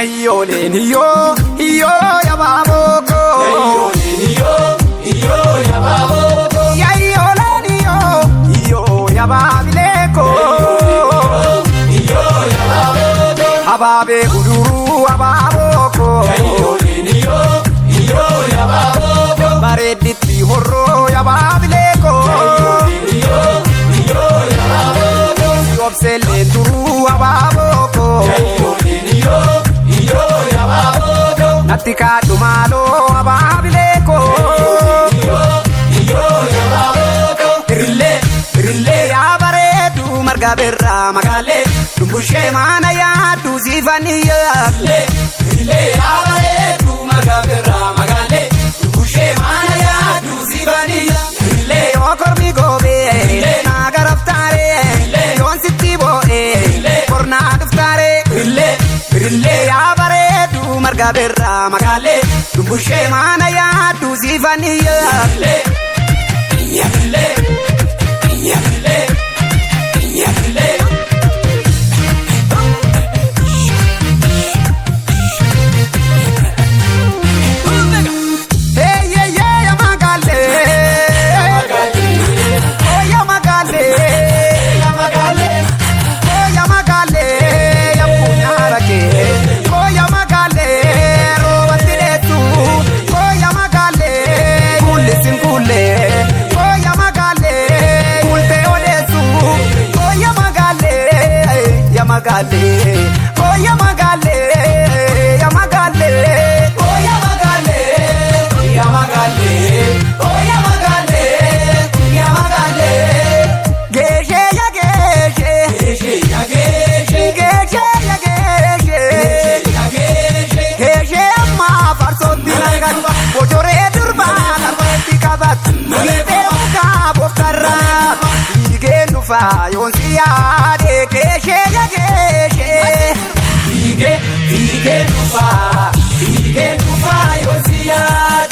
Yayyooleen hiyyoo hiyyoo yabaaboo koo. Yayyooleen hiyyoo hiyyoo yabaabilee koo. Abaabee guduruu abaaboo koo. Bareedditti horroo yabaabilee koo. Obseellee turuu abaaboo koo. Natti kaadhu maaloo abaabilee koo. Irillee irillee yaa bareedu marga birraa magaalee dumbushee maana yaaddu siifaniyaa. Irillee yaa bareedu marga birraa magaalee dumbushee maana yaaddu siifaniyaa. Irillee yoo kormi goobee naa garaftaaree yoon sitti boo'ee kornaa dhuftaaree. Irillee irillee yaa bareedu marga birraa magaalee dumbushee maana yaaddu siifaniyaa. Oya magale, ya magale, oya magale, ya magale, oya magale, ya magale. Geeshe ya geeshe, geeshe ya geeshe, geeshe ya geeshe, ya geeshe, geeshe amma farsootti naqatu, bocoree durbaa lafaatti qabatu, meetee mukaa booftarraa, fiigee dhufaa yoon si yaade geeshe ya geeshe. Fiigee fiigee dhufaa fiigee dhufaa yoo si yaade.